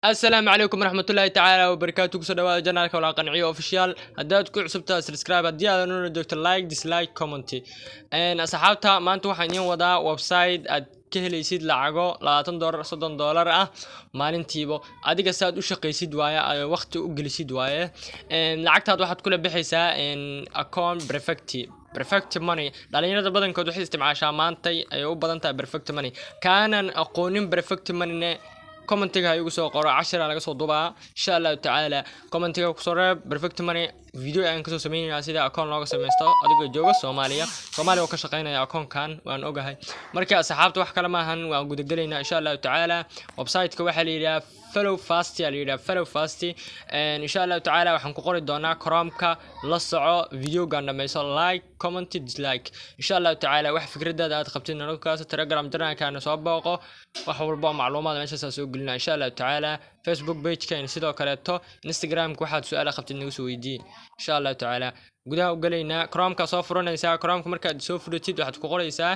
Asalaamu calaykum waraxmatullaahi tacaala wabarakaatu. Kusoo dhawaada channelka Walaa Qanciyo Official. Haddaad ku cusubtahay, subscribe. Haddii aad nuna joogto, like, dislike, comment. Asxaabta, maanta waxaan idiin wadaa website aad ka helaysid lacago $20, $30 ah maalintiiba. Adiga saad u shaqaysid waaye, ay waqti u gelisid waaye. Lacagtaad waxaad kula bixaysaa account Perfect Money. Dhalinyarada badankood waxay isticmaashaa maantay ay u badan tahay Perfect Money. Kaanan aqoonin Perfect Moneyne, commentiga ha igu soo qoro, cashira laga soo dubaa insha Allahu tacaala. Commentiga kusoo reeb Perfect Money, video ayaan kasoo sameynaya sida account looga sameysto adigoo jooga Soomaaliya. Soomaaliya oo ka shaqeynaya accountkan waan ogahay. Marka asxaabta, wax kale maahan, waan gudagelaynaa insha Allahu tacaala. Website-ka waxaa la yidhaha Follow Fast aa la yidhaha, Follow Fast. Insha Allahu tacaala waxaan ku qori doonaa Chrome-ka. La soco videogan, dhameyso, like, comment, dislike. Insha Allahu tacaala wax fikradaada aad qabtid nololkaas, Telegram channelkaana soo booqo, wax walba oo macluumaad meeshaasaa soo gelina insha Allahu tacaala. Facebook page-kan sidoo kaleeto, Instagramka, waxaad su-aala qabtid nagu soo weydii insha Allahu tacaala. Gudaha u galaynaa, Chromeka soo furanaysaa. Chromeka markaad soo furatid, waxaad ku qoraysaa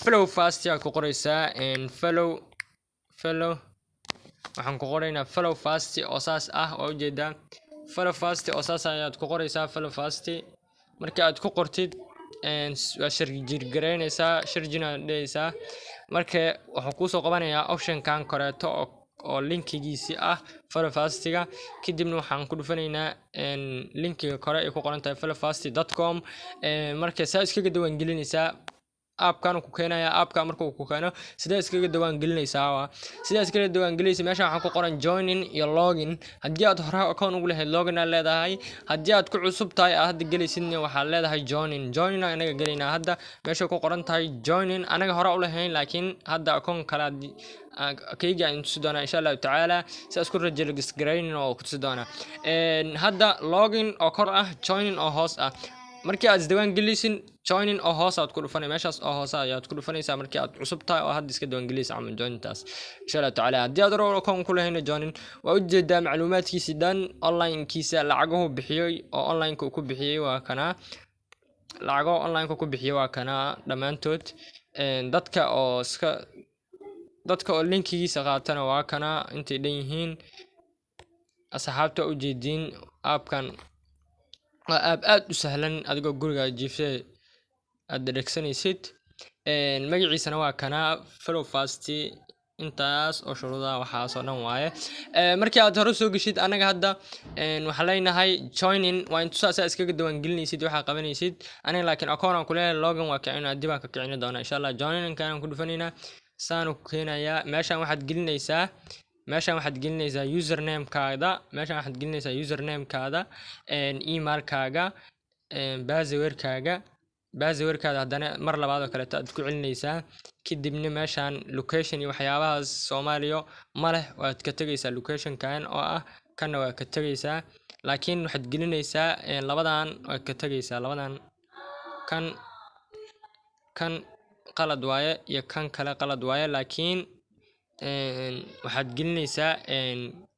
Follow Fast aad ku qoraysaa. Follow waxaan ku qoraynaa Follow Fast oo saas ah, waa ujeedaa. Follow Fast oo saas ayaad ku qoraysaa. Follow Fast marka aad ku qortid, waa search garaynaysaa, searching aad dhehaysaa. Marka wuxuu kuusoo qabanayaa optionkan koreeto oo linkigiisi ah Follow Fastiga. Kadibna waxaan ku dhufanaynaa linkiga kore ay ku qoran tahay followfast.com. Marka saa iskaga diiwaan gelinaysaa, appkan ku keenaya. Appka marka uu ku keeno, sidee iskaga diiwaan gelinaysaa? Waa sidee iskaga diiwaan gelinaysa? Meeshan waxaa ku qoran joining iyo login. Haddii aad hore account ugu lahayd, login aad leedahay. Haddii aad ku cusub tahay, aad hadda gelaysidna, waxaad leedahay joining. Joining anaga gelaynaa hadda, meesha ku qoran tahay joining. Anaga hore u lahayn, laakiin hadda account kale kayga aan tusi doonaa insha Allahu tacaala, si isku register garaynin oo ku tusi doonaa. Hadda login oo kor ah, joining oo hoos ah. Markii aad isdiiwaan gelinaysin, joining oo hoos aad ku dhufanay, meeshaas oo hoose ayaad ku dhufanaysaa markii aad cusub tahay oo hadda iska diiwaan gelinaysa camal, joinintaas insha Allahu tacaala. Haddii aad hore account ku lahayna, joining. Waa ujeedaa macluumaadkiisi dhan, onlinekiisa, lacagahu bixiyey oo onlineka uu ku bixiyey waa kanaa. Lacagaha onlineka ku bixiyey waa kanaa dhammaantood. Dadka oo iska dadka oo linkigiisa qaatana waa kana intay dhan yihiin. Asxaabta, ujeediin appkan waa app aad u sahlan, adigoo guriga jiifte aad dhegsanaysid. Magaciisana waa kanaa, Follow Fast. Intaas oo shuruudaha waxaas oo dhan waaye. Markii aad hore soo geshid, anaga hadda waxaan leenahay joining. Waa intu saasaa iskaga diiwaan gelinaysid, waxaa qabanaysid. Aniga laakiin account aan kuleeyahay, login waa kicina, dib aan ka kicini doonaa insha Allah. Joining aan ku dhufanaynaa, saanu ku keenayaa. Meeshan waxaad gelinaysaa, meeshan waxaad gelinaysaa username-kaada, meeshan waxaad gelinaysaa username-kaada, email-kaaga, password-kaaga. Password-kaada haddana mar labaad oo kaleeto aad ku celinaysaa. Kadibna meeshan location iyo waxyaabahaas Soomaaliya ma leh, waad ka tegaysaa. Location-kan oo ah kanna waa ka tegaysaa, laakiin waxaad gelinaysaa labadan, waad ka tegaysaa labadan. Kan qalad waaye iyo kan kale qalad waaye, laakiin waxaad gelinaysaa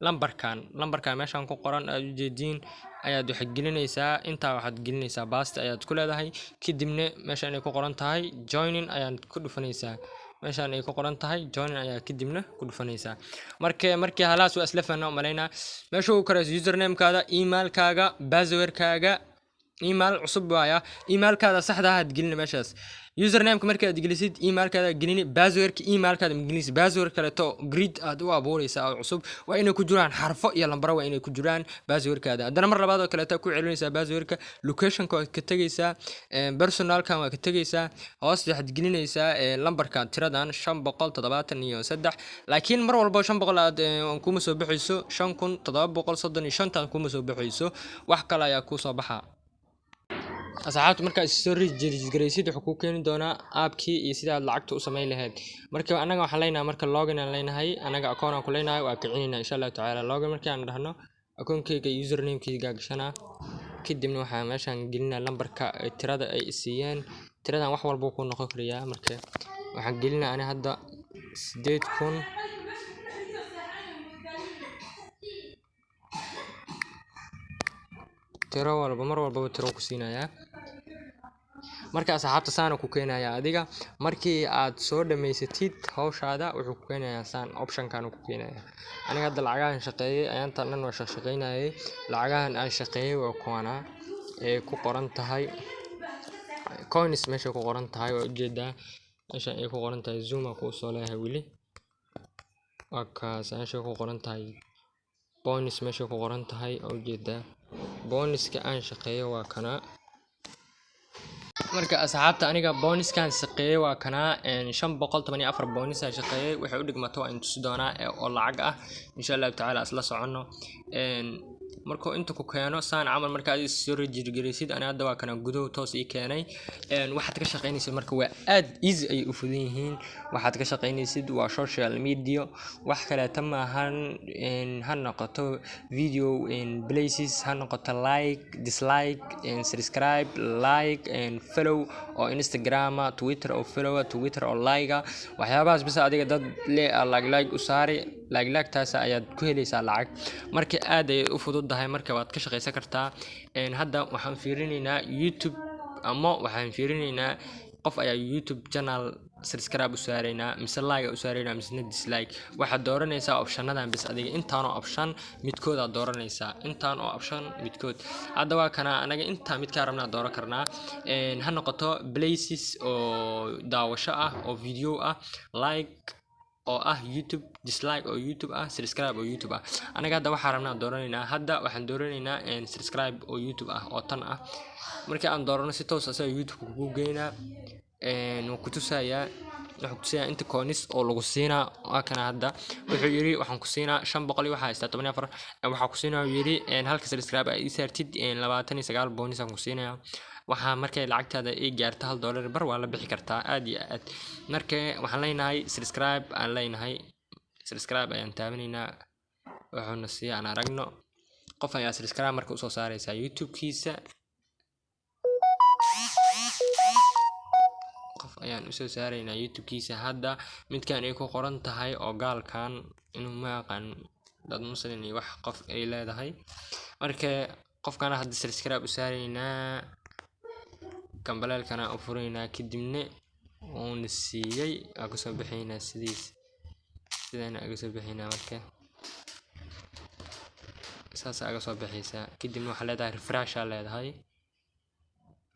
lambarkan. Lambarkan meeshan ku qoran aad ujeediin ayaad waxaad gelinaysaa intaa, waxaad gelinaysaa paste ayaad ku leedahay. Kadibna meeshan ay ku qoran tahay joining ayaad ku dhufanaysaa. Meeshan ay ku qoran tahay joining ayaa kadibna ku dhufanaysaa. Marka markii halaas waa isla fahnaa umalaynaa. Meesha ugu koreysa username-kaada, email-kaaga, password-kaaga, email cusub waaya, email-kaada saxda ah aad gelina meeshaas. Username-ka markaad gelisid, email-kaada gelini, password-ka email-kaada ma gelinaysid, password kaleeto grid aad u abuureysaa oo cusub. Waa inay ku jiraan xarfo iyo lambaro, waa inay ku jiraan password-kaada. Haddana mar labaad oo kaleeto ku celinaysaa password-ka. Location-ka waad ka tegaysaa, personalkan waa ka tegaysaa. Hoos waxaad gelinaysaa lambarka, tiradan 573. Laakiin mar walbo 500 aad kuma soo baxayso, 5735tan kuma soo baxayso, wax kale ayaa kusoo baxa. Asxaabta, markaad soo register-garaysid, wuxuu kuu keeni doonaa appkii iyo sida aad lacagta u samayn lahayd. Marka annaga waxaan leenahay, marka login aan leenahay, anaga account aan ku leenahay, waa kicinayna insha Allahu tacaala. Login markii aan dhahno, akoonkeyga username-keyga gashanaa. Kadibna waxaan meeshaan gelinaa lambarka, tirada ay siiyeen. Tiradan wax walba ku noqon karayaa. Marka waxaan gelinaa ani hadda 8000. Tiro walba, mar walbaba tiro ku siinayaa. Marka asxaabta, saana ku keenaya adiga. Markii aad soo dhamaysatid hawshaada, wuxuu ku keenayaa saan, optionkan ku keenaya. Aniga hadda lacagahan shaqeeyay, ayaantan dhan waa shaqeynayay. Lacagahan aan shaqeeyay waa kuwana ee ku qoran tahay coins. Meesha ku qoran tahay waa ujeedaa, meesha ay ku qoran tahay. Zoom aa kuu soo leeyahay weli. Waa kaas meesha ku qoran tahay bonus. Meesha ku qoran tahay waa ujeedaa. Bonuska aan shaqeeyo waa kana. Marka asxaabta, aniga bonuskan shaqeeyay waa kana, 514 bonus aan shaqeeyay. Waxay u dhigmato waa in tusi doonaa oo lacag ah, insha Allahu tacaala. Isla soconno. Markuu inta ku keeno saan camal, marka aad soo register gareysid, ani hadda waa kana gudaha toos ii keenay. Waxaad ka shaqeynaysid marka waa aad easy ayay u fudan yihiin. Waxaad ka shaqeynaysid waa social media, wax kaleeta maahan. Ha noqoto video places, ha noqoto like, dislike, subscribe, like, follow oo Instagram, Twitter oo follow, Twitter oo like ah, waxyaabahaas bisa. Adiga dad le like u saari, like taas ayaad ku helaysaa lacag. Marka aad ayay u fududahay, marka waad ka shaqeysan kartaa. Hadda waxaan fiirinaynaa YouTube, ama waxaan fiirinaynaa qof ayaa YouTube channel subscribe u saaraynaa, mise like u saaraynaa, mise dislike. Waxaad dooranaysaa optionadan bis. Adiga intaan oo option midkood aad dooranaysaa, intaan oo option midkood. Hadda waa kana, anaga intaa midkaa rabnaa dooran karnaa. Ha noqoto places oo daawasho ah oo video ah, like oo ah YouTube, dislike oo YouTube ah, subscribe oo YouTube ah. Anaga hadda waxaa rabnaa dooranaynaa. Hadda waxaan dooranaynaa subscribe oo YouTube ah oo tan ah. Markii aan doorano, si toos asaga YouTube kugu geynaa. Wuu ku tusayaa, wuxuu ku tusayaa inta coins oo lagu siinaa. Waa kana. Hadda wuxuu yiri waxaan ku siinaa 500 iyo waxaa haystaa 14. Waxaa ku siinaa, uu yiri, halka subscribe ay ii saartid 29 bonus aan ku siinayaa. Waxaa markay lacagtaada ay gaarto $1.50 waa la bixi kartaa, aad iyo aad. Marka waxaan leenahay subscribe aan leenahay, subscribe ayaan taabanaynaa. Wuxuuna siiya aan aragno. Qof ayaa subscribe marka usoo saaraysaa YouTube-kiisa. Qof ayaan usoo saaraynaa YouTube-kiisa. Hadda midkan ay ku qoran tahay oo gaalkan inuu ma aqaan dad Muslim iyo wax qof ay leedahay. Marka qofkana hadda subscribe u saaraynaa, gambaleelkana u furaynaa, kadibna wuuna siiyey. Waa kasoo bixaynaa sidiis, sidaan aga soo bixaynaa. Marka saas aga soo bixaysaa, kadibna waxaa leedahay refresh aa leedahay.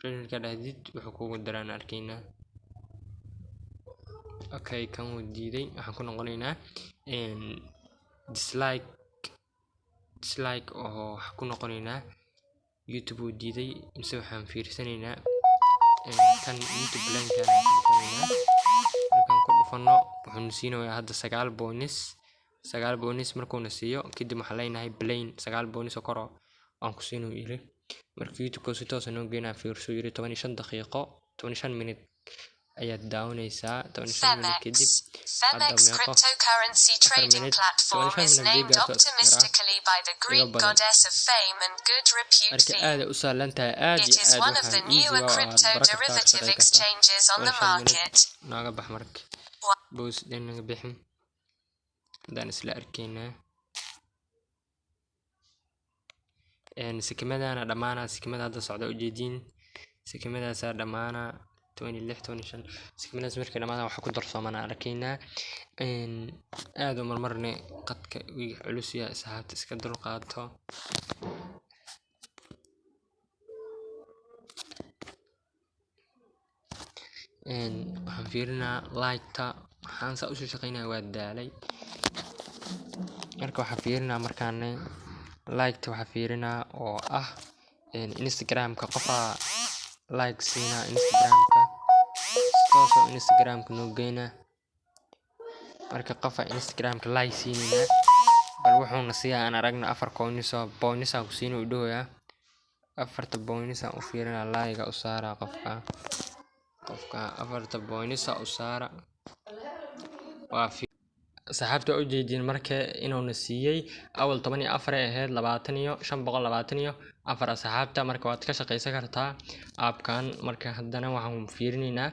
Refresh markaa dhahdid, wuxuu kugu daraan arkaynaa. Okay, kan wuu diiday. Waxaan ku noqonaynaa dislike, dislike oo waxaan ku noqonaynaa YouTube wuu diiday, mise waxaan fiirsanaynaa kan YouTube plan-kan ku dhufanaynaa. Markaan ku dhufano, wuxuuna siinayaa hadda 9 bonus. 9 bonus markuuna siiyo kadib, waxaan leenahay plan. 9 bonus oo koro aan ku siinuu yiri. Marka YouTube si toos ah noo geynaa. Fiirso, yiri, 15 daqiiqo, 15 minute ayaad daawanaysaa. 15 minute kadib hadda Phemex meeqo cryptocurrency 4 trading minute, platform 15 is minute hadii named gaarto optimistically by the iga Greek badan. goddess of fame and good repute Marka Phoebe. aad ay u sahlan tahay, aad It iyo is aad. one of the Waxaan easy newer waa aad crypto baran kartaa, ka derivative shaqey kartaa. exchanges on the 15 minute market. nooga bax. Marka boos dhan naga bixin, haddaan isla arkaynaa. Sikimadana dhammaana, sikimada hadda socda ujeediin, sikimadaasaa dhammaana, 16, 15. Sikimadaas markay dhamaadaan, waxa ku darsoomaan arkaynaa. Aad u marmarne qadka wiig culus yahay, asxaabta iska dulqaato. Waxaan fiirinaa like-ta. Waxaan saa usoo shaqeynaya, waa daalay. Marka waxaan fiirinaa markaane like-ta, waxaa fiirinaa oo ah Instagram-ka. Qofaa like siinaa Instagram-ka, toos oo Instagram-ka noo geynaa. Marka qofa Instagram-ka like siinayna, bal wuxuuna siiyaa aan aragno. 4 coins oo bonus aan ku siino u dhahoyaa. Afarta bonus aan u fiirinaa, like u saara qofka. Qofka afarta bonus u saara. Waa saxaabta ujeedin. Marka inuuna siiyey awal 14 ay ahayd, labaatan iyo 524, asxaabta. Marka waad ka shaqeysan kartaa appkan. Marka haddana waxaan fiirinaynaa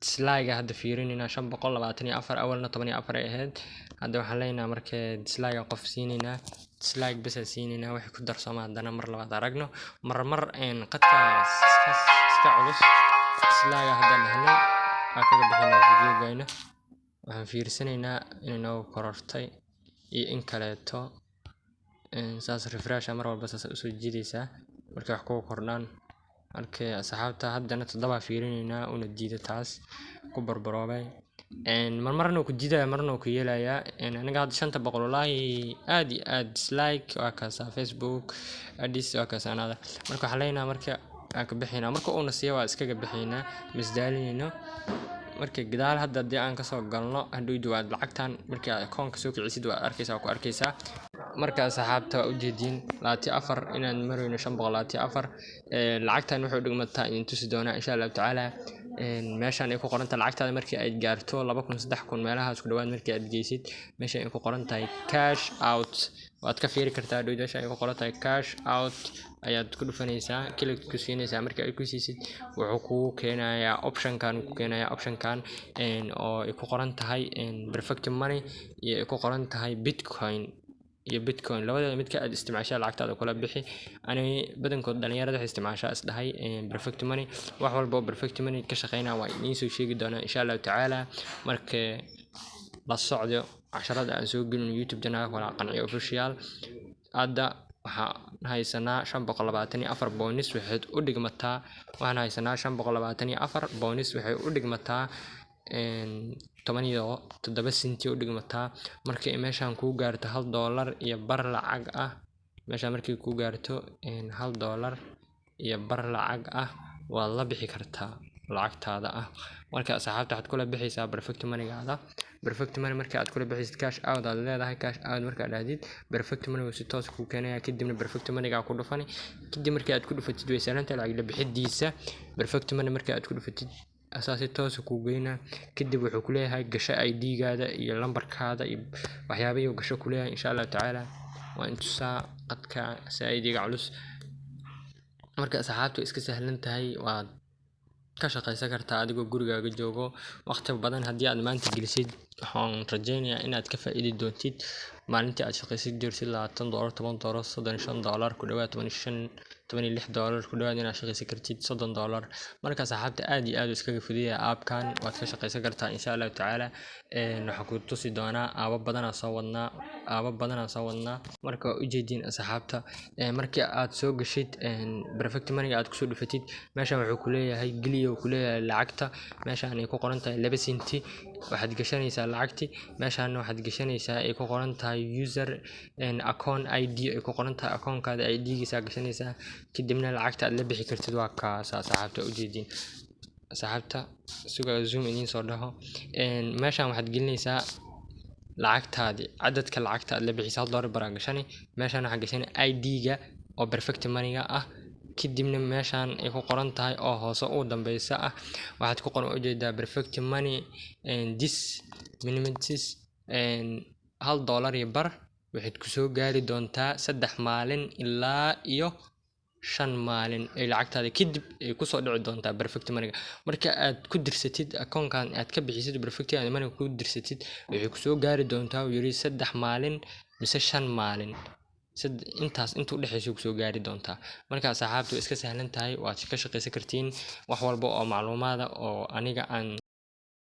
dislike, hadda fiirinaynaa 524, awalna 14 ay ahayd. Hadda waxaan leenahay marka dislike qof siinaynaa, dislike bas aan siinaynaa. Wixii ku darsooma haddana mar labaad aragno. Marmar qadka iska culus. Dislike haddaan dhahnay, waa kaga bixinaa videogayna. Waxaan fiirsanaynaa inay noogu korortay iyo in kaleeto. Saas refresh mar walba saas usoo jiidaysaa markay wax kugu kordhaan. Marka asxaabta, haddana 7 fiirinaynaa, una diida taas ku barbaroobay. Marmarna wuu ku diidaya, marna wuu ku yeelayaa. Aniga hadda 500, wallaahi aad iyo aad. Dislike waa kaasa, Facebook ads waa kaasa another. Marka waxaan leenahay, marka aan ka bixinaa, marka uuna siiyo waa iskaga bixinaa, misdaalinayno. Marka gadaal hadda haddii aan kasoo galno, hadhowdi waad lacagtan markii aad akoonka soo kicisid waa arkaysaa, waa ku arkaysaa. Marka asxaabta, waa ujeediin 24 inaan marayno, 524. Lacagtan waxay u dhigmataa idin tusi doonaa insha Allahu tacaala. Meeshan ay ku qoran tahay lacagtaada markii ay gaarto 2000, 3000 meelahaas ku dhawaad, markii aad geysid meesha ay ku qoran tahay cash out, waad ka fiiri kartaa. Hadhow meesha ay ku qoran tahay cash out ayaad ku dhufanaysaa, click ku siinaysaa. Markii ay ku siisid, wuxuu kugu keenayaa optionkan, ku keenayaa optionkan oo ay ku qoran tahay Perfect Money iyo ay ku qoran tahay Bitcoin iyo Bitcoin. Labadooda midka aad isticmaashaa lacagtaada kula bixi. Ani badankood dhalinyarada waxay isticmaashaa isdhahay Perfect Money. Wax walba oo Perfect Money ka shaqeynaya waa idiin soo sheegi doonaa insha Allahu tacaala. Marka la socdo casharada aan soo gelino YouTube channel Walaa Qanciyo Official. Hadda waxaan haysanaa 524 bonus. Waxay u dhigmataa, waxaan haysanaa 524 bonus, waxay u dhigmataa 17 senti u dhigmataa. Markii meeshaan kuu gaarto $1.50 lacag ah, meeshaan markay kuu gaarto $1.50 lacag ah, waad la bixi kartaa lacagtaada ah. Marka asxaabta, waxaad kula bixaysaa Perfect Money-gaada. Perfect Money marka aad kula bixaysid, cash out aad leedahay. Cash out markaad dhahdid, Perfect Money wuu si toos kuu keenaya. Kadibna Perfect Money-ga ku dhufani. Kadib markii aad ku dhufatid, way sahlantahay lacag la bixidiisa. Perfect Money markii aad ku dhufatid, asaa si toos ah kuu geynaa. Kadib wuxuu ku leeyahay gasho ID-gaada iyo lambarkaada iyo waxyaabihii gasho ku leeyahay. Insha Allahu tacaala waa in tusaa qadka saa'idiga culus. Marka asxaabta, way iska sahlan tahay, waad ka shaqaysan kartaa adigoo gurigaaga joogo. Waqti badan haddii aad maanta gelisid, waxaan rajeynayaa inaad ka faa'iidi doontid. Maalintii aad shaqaysid jirtid $20, $10, $35 ku dhawaad, 15, $16 ku dhawaad inaad shaqaysan kartid, $30. Marka asxaabta, aad iyo aad u iskaga fududahay app-kan, waad ka shaqaysan kartaa insha Allahu tacaala. Waxaan ku tusi doonaa app badanaa soo wadnaa, app badanaa soo wadnaa. Marka waa ujeediin asxaabta, markii aad soo gashid Perfect Money aad kusoo dhufatid, meeshan wuxuu ku leeyahay geliyo, ku leeyahay lacagta. Meeshan ay ku qoran tahay 2 senti waxaad gashanaysaa lacagti. Meeshan waxaad gashanaysaa ay ku qoran tahay user account ID, ay ku qoran tahay akoonkaada ID-giisa gashanaysaa. Kadibna lacagta aad la bixi kartid waa kaas. Asxaabta, ujeediin. Asxaabta, suga zoom idiin soo dhaho. Meeshan waxaad gelinaysaa lacagtaadi, cadadka lacagta aad la bixisa, $1 baraa gashani. Meeshan waxaa gashani ID-ga oo Perfect Money-ga ah. Kadibna meeshan ay ku qoran tahay oo hoose ugu dambeysa ah, waxaad ku qoran ujeedaa Perfect Money this minutes $1.50 waxaad kusoo gaari doontaa 3 maalin ilaa iyo 5 maalin ay lacagtaada kadib ay kusoo dhici doontaa Perfect Money-ga. Marka aad ku dirsatid akoonkan, aad ka bixisid Perfect Money ku dirsatid, waxay kusoo gaari doontaa, uu yiri, 3 maalin mise 5 maalin. Intaas inta udhexeysa kusoo gaari doontaa. Marka asxaabta, way iska sahlan tahay, waad ka shaqaysan kartiin. Wax walba oo macluumaad ah oo aniga aan